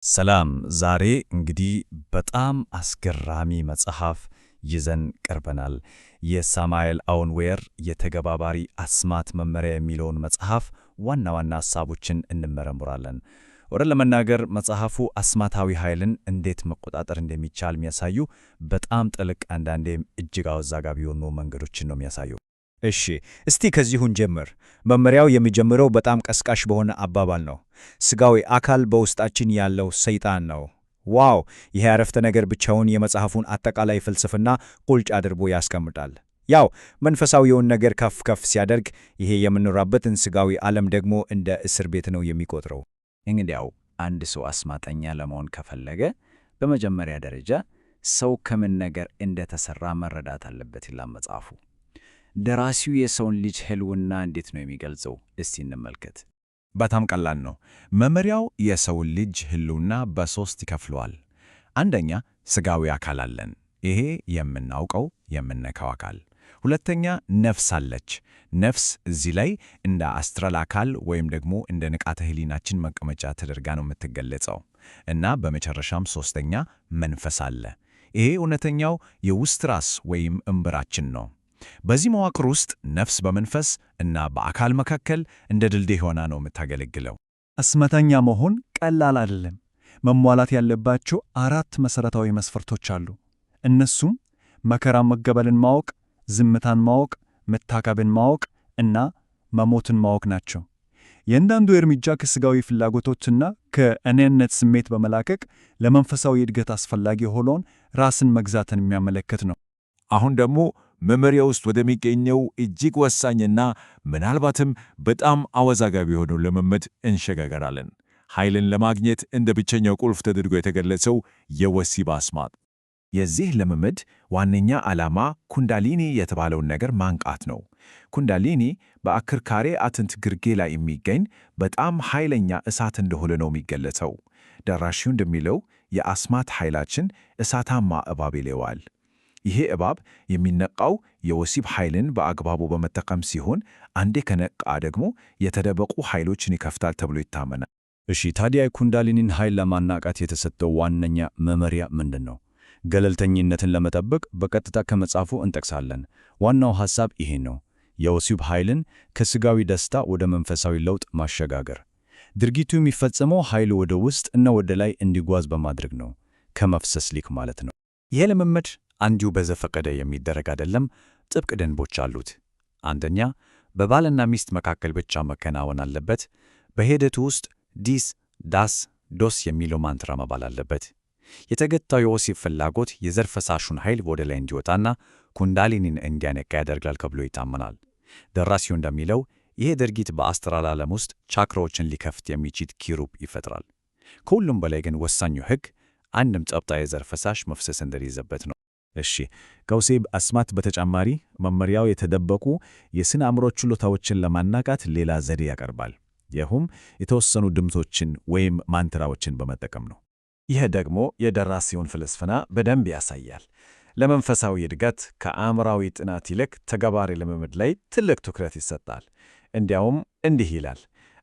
ሰላም። ዛሬ እንግዲህ በጣም አስገራሚ መጽሐፍ ይዘን ቀርበናል። የሳማኤል አውን ዌር የተገባባሪ አስማት መመሪያ የሚለውን መጽሐፍ ዋና ዋና ሐሳቦችን እንመረምራለን። ወደ ለመናገር መጽሐፉ አስማታዊ ኃይልን እንዴት መቆጣጠር እንደሚቻል የሚያሳዩ በጣም ጥልቅ፣ አንዳንዴም እጅግ አወዛጋቢ የሆኑ መንገዶችን ነው የሚያሳዩ። እሺ፣ እስቲ ከዚሁ እንጀምር። መመሪያው የሚጀምረው በጣም ቀስቃሽ በሆነ አባባል ነው። ስጋዊ አካል በውስጣችን ያለው ሰይጣን ነው። ዋው! ይሄ አረፍተ ነገር ብቻውን የመጽሐፉን አጠቃላይ ፍልስፍና ቁልጭ አድርጎ ያስቀምጣል። ያው መንፈሳዊውን ነገር ከፍ ከፍ ሲያደርግ፣ ይሄ የምንኖርበትን ስጋዊ ዓለም ደግሞ እንደ እስር ቤት ነው የሚቆጥረው። እንግዲያው አንድ ሰው አስማተኛ ለመሆን ከፈለገ በመጀመሪያ ደረጃ ሰው ከምን ነገር እንደተሰራ መረዳት አለበት ይላል መጽሐፉ። ደራሲው የሰውን ልጅ ሕልውና እንዴት ነው የሚገልጸው? እስቲ እንመልከት። በጣም ቀላል ነው። መመሪያው የሰውን ልጅ ሕልውና በሦስት ይከፍለዋል። አንደኛ፣ ስጋዊ አካል አለን። ይሄ የምናውቀው የምንነካው አካል። ሁለተኛ፣ ነፍስ አለች። ነፍስ እዚህ ላይ እንደ astral አካል ወይም ደግሞ እንደ ንቃተ ሕሊናችን መቀመጫ ተደርጋ ነው የምትገለጸው። እና በመጨረሻም ሶስተኛ፣ መንፈስ አለ። ይሄ እውነተኛው የውስጥ ራስ ወይም እምብራችን ነው። በዚህ መዋቅር ውስጥ ነፍስ በመንፈስ እና በአካል መካከል እንደ ድልድይ ሆና ነው የምታገለግለው። አስማተኛ መሆን ቀላል አይደለም። መሟላት ያለባቸው አራት መሠረታዊ መስፈርቶች አሉ። እነሱም መከራ መቀበልን ማወቅ፣ ዝምታን ማወቅ፣ መታቀብን ማወቅ እና መሞትን ማወቅ ናቸው። የእያንዳንዱ እርምጃ ከሥጋዊ ፍላጎቶችና ከእኔነት ስሜት በመላቀቅ ለመንፈሳዊ እድገት አስፈላጊ የሆነውን ራስን መግዛትን የሚያመለክት ነው። አሁን ደግሞ መመሪያ ውስጥ ወደሚገኘው እጅግ ወሳኝና ምናልባትም በጣም አወዛጋቢ የሆነው ልምምድ እንሸጋገራለን። ኃይልን ለማግኘት እንደ ብቸኛው ቁልፍ ተደርጎ የተገለጸው የወሲብ አስማት። የዚህ ልምምድ ዋነኛ ዓላማ ኩንዳሊኒ የተባለውን ነገር ማንቃት ነው። ኩንዳሊኒ በአከርካሪ አጥንት ግርጌ ላይ የሚገኝ በጣም ኃይለኛ እሳት እንደሆነ ነው የሚገለጸው። ደራሲው እንደሚለው የአስማት ኃይላችን እሳታማ እባብ ይለዋል። ይሄ እባብ የሚነቃው የወሲብ ኃይልን በአግባቡ በመጠቀም ሲሆን፣ አንዴ ከነቃ ደግሞ የተደበቁ ኃይሎችን ይከፍታል ተብሎ ይታመናል። እሺ፣ ታዲያ የኩንዳሊኒን ኃይል ለማናቃት የተሰጠው ዋነኛ መመሪያ ምንድን ነው? ገለልተኝነትን ለመጠበቅ በቀጥታ ከመጽሐፉ እንጠቅሳለን። ዋናው ሐሳብ ይሄ ነው፦ የወሲብ ኃይልን ከስጋዊ ደስታ ወደ መንፈሳዊ ለውጥ ማሸጋገር። ድርጊቱ የሚፈጸመው ኃይሉ ወደ ውስጥ እና ወደ ላይ እንዲጓዝ በማድረግ ነው፣ ከመፍሰስ ሊክ ማለት ነው። ይሄ ልምምድ እንዲሁ በዘፈቀደ የሚደረግ አይደለም። ጥብቅ ደንቦች አሉት። አንደኛ፣ በባልና ሚስት መካከል ብቻ መከናወን አለበት። በሂደቱ ውስጥ ዲስ፣ ዳስ፣ ዶስ የሚለው ማንትራ መባል አለበት። የተገታው የወሲብ ፍላጎት የዘር ፈሳሹን ኃይል ወደ ላይ እንዲወጣና ኩንዳሊኒን እንዲያነቃ ያደርጋል ተብሎ ይታመናል። ደራሲው እንደሚለው ይሄ ድርጊት በ astral ዓለም ውስጥ ቻክራዎችን ሊከፍት የሚችል ኪሩብ ይፈጥራል። ከሁሉም በላይ ግን ወሳኙ ሕግ አንድም ጠብታ የዘር ፈሳሽ መፍሰስ እንደሌለበት ነው። እሺ፣ ከወሲብ አስማት በተጨማሪ መመሪያው የተደበቁ የስነ አእምሮ ችሎታዎችን ለማናቃት ሌላ ዘዴ ያቀርባል። ይህም የተወሰኑ ድምፆችን ወይም ማንትራዎችን በመጠቀም ነው። ይህ ደግሞ የደራሲውን ፍልስፍና በደንብ ያሳያል። ለመንፈሳዊ እድገት ከአእምሯዊ ጥናት ይልቅ ተግባራዊ ልምምድ ላይ ትልቅ ትኩረት ይሰጣል። እንዲያውም እንዲህ ይላል፣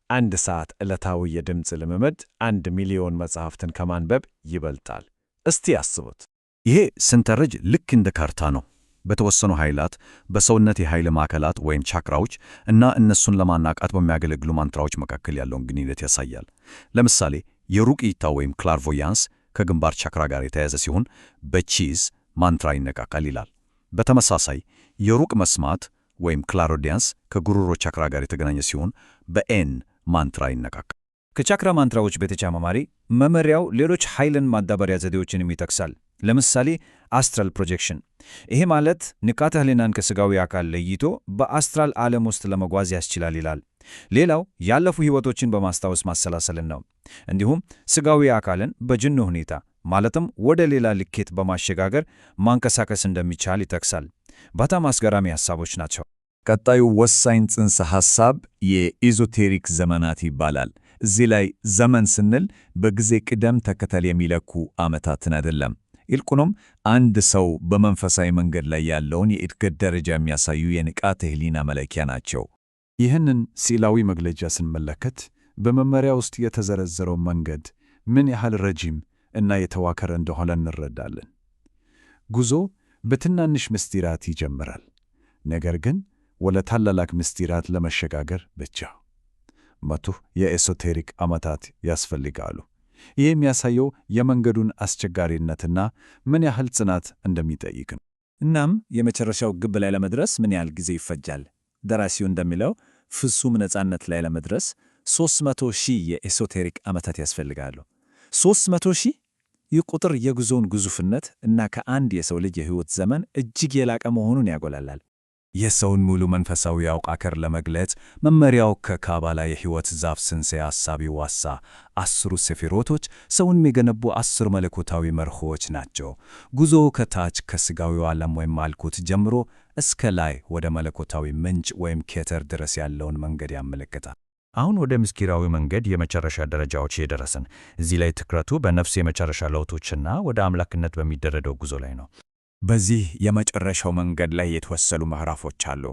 አንድ ሰዓት ዕለታዊ የድምፅ ልምምድ 1 ሚሊዮን መጽሐፍትን ከማንበብ ይበልጣል። እስቲ አስቡት። ይሄ ሰንጠረዥ ልክ እንደ ካርታ ነው። በተወሰኑ ኃይላት፣ በሰውነት የኃይል ማዕከላት ወይም ቻክራዎች እና እነሱን ለማናቃት በሚያገለግሉ ማንትራዎች መካከል ያለውን ግንኙነት ያሳያል። ለምሳሌ የሩቅ እይታ ወይም clairvoyance ከግንባር ቻክራ ጋር የተያያዘ ሲሆን በ cheese mantra ይነቃቃል ይላል። በተመሳሳይ የሩቅ መስማት ወይም clairaudience ከጉሮሮ ቻክራ ጋር የተገናኘ ሲሆን በ N mantra ይነቃቃል። ከቻክራ ማንትራዎች በተጨማሪ መመሪያው ሌሎች ኃይልን ማዳበሪያ ዘዴዎችንም ይጠቅሳል። ለምሳሌ astral projection። ይሄ ማለት ንቃተ ህሊናን ከስጋዊ አካል ለይቶ በ astral ዓለም ውስጥ ለመጓዝ ያስችላል ይላል። ሌላው ያለፉ ሕይወቶችን በማስታወስ ማሰላሰልን ነው። እንዲሁም ስጋዊ አካልን በጅን ሁኔታ ማለትም ወደ ሌላ ልኬት በማሸጋገር ማንቀሳቀስ እንደሚቻል ይጠቅሳል። በጣም አስገራሚ ሐሳቦች ናቸው። ቀጣዩ ወሳኝ ጽንሰ ሐሳብ የ esoteric ዘመናት ይባላል። እዚህ ላይ ዘመን ስንል በጊዜ ቅደም ተከተል የሚለኩ ዓመታትን አይደለም። ይልቁንም አንድ ሰው በመንፈሳዊ መንገድ ላይ ያለውን የእድገት ደረጃ የሚያሳዩ የንቃተ ህሊና መለኪያ ናቸው። ይህንን ስዕላዊ መግለጫ ስንመለከት በመመሪያ ውስጥ የተዘረዘረው መንገድ ምን ያህል ረጅም እና የተዋከረ እንደሆነ እንረዳለን። ጉዞ በትናንሽ ምስጢራት ይጀምራል፣ ነገር ግን ወደ ታላላቅ ምስጢራት ለመሸጋገር ብቻ 100 የኤሶቴሪክ ዓመታት ያስፈልጋሉ። ይህ የሚያሳየው የመንገዱን አስቸጋሪነትና ምን ያህል ጽናት እንደሚጠይቅ ነው። እናም የመጨረሻው ግብ ላይ ለመድረስ ምን ያህል ጊዜ ይፈጃል? ደራሲው እንደሚለው ፍጹም ነፃነት ላይ ለመድረስ 300 ሺህ የኤሶቴሪክ ዓመታት ያስፈልጋሉ። 300 ሺህ! ይህ ቁጥር የጉዞውን ግዙፍነት እና ከአንድ የሰው ልጅ የሕይወት ዘመን እጅግ የላቀ መሆኑን ያጎላላል። የሰውን ሙሉ መንፈሳዊ አወቃቀር ለመግለጽ መመሪያው ከካባላ የሕይወት ዛፍ ጽንሰ ሐሳብ ይዋሳ። 10ሩ ሴፊሮቶች ሰውን የሚገነቡ 10 መለኮታዊ መርሆዎች ናቸው። ጉዞው ከታች ከሥጋዊው ዓለም ወይም ማልኩት ጀምሮ እስከ ላይ ወደ መለኮታዊ ምንጭ ወይም ኬተር ድረስ ያለውን መንገድ ያመለክታል። አሁን ወደ ምስጢራዊ መንገድ የመጨረሻ ደረጃዎች የደረስን። እዚህ ላይ ትኩረቱ በነፍስ የመጨረሻ ለውጦችና ወደ አምላክነት በሚደረገው ጉዞ ላይ ነው። በዚህ የመጨረሻው መንገድ ላይ የተወሰኑ ምዕራፎች አሉ።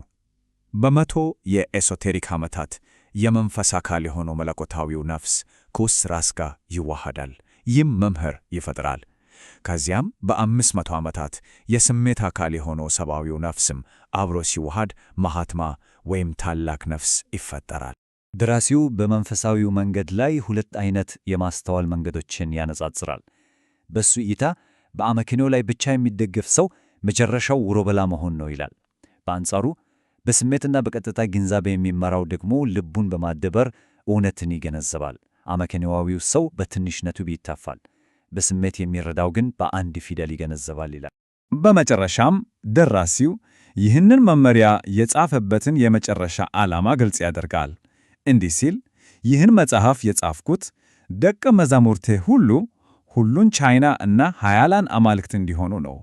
በ100 የኤሶቴሪክ ዓመታት የመንፈስ አካል የሆነው መለኮታዊው ነፍስ ከውስጥ ራስ ጋር ይዋሃዳል። ይህም መምህር ይፈጥራል። ከዚያም በ500 ዓመታት የስሜት አካል የሆነው ሰብአዊው ነፍስም አብሮ ሲዋሃድ መሃትማ ወይም ታላቅ ነፍስ ይፈጠራል። ደራሲው በመንፈሳዊው መንገድ ላይ ሁለት አይነት የማስተዋል መንገዶችን ያነጻጽራል። በሱ እይታ በአመክንዮ ላይ ብቻ የሚደገፍ ሰው መጨረሻው ውሮበላ መሆን ነው ይላል። በአንጻሩ በስሜትና በቀጥታ ግንዛቤ የሚመራው ደግሞ ልቡን በማደበር እውነትን ይገነዘባል። አመክንዮአዊው ሰው በትንሽነቱ ይታፋል፣ በስሜት የሚረዳው ግን በአንድ ፊደል ይገነዘባል ይላል። በመጨረሻም ደራሲው ይህንን መመሪያ የጻፈበትን የመጨረሻ ዓላማ ግልጽ ያደርጋል። እንዲህ ሲል፣ ይህን መጽሐፍ የጻፍኩት ደቀ መዛሙርቴ ሁሉ ሁሉን ቻይና እና ኃያላን አማልክት እንዲሆኑ ነው።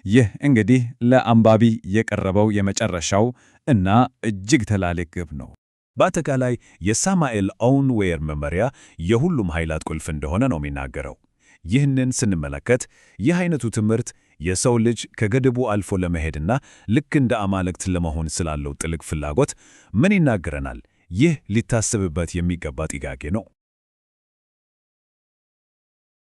ይህ እንግዲህ ለአንባቢ የቀረበው የመጨረሻው እና እጅግ ትላልቅ ግብ ነው። በአጠቃላይ የሳማኤል ኦውን ዌየር መመሪያ የሁሉም ኃይላት ቁልፍ እንደሆነ ነው የሚናገረው። ይህንን ስንመለከት ይህ አይነቱ ትምህርት የሰው ልጅ ከገደቡ አልፎ ለመሄድና ልክ እንደ አማልክት ለመሆን ስላለው ጥልቅ ፍላጎት ምን ይናገረናል? ይህ ሊታሰብበት የሚገባ ጥያቄ ነው።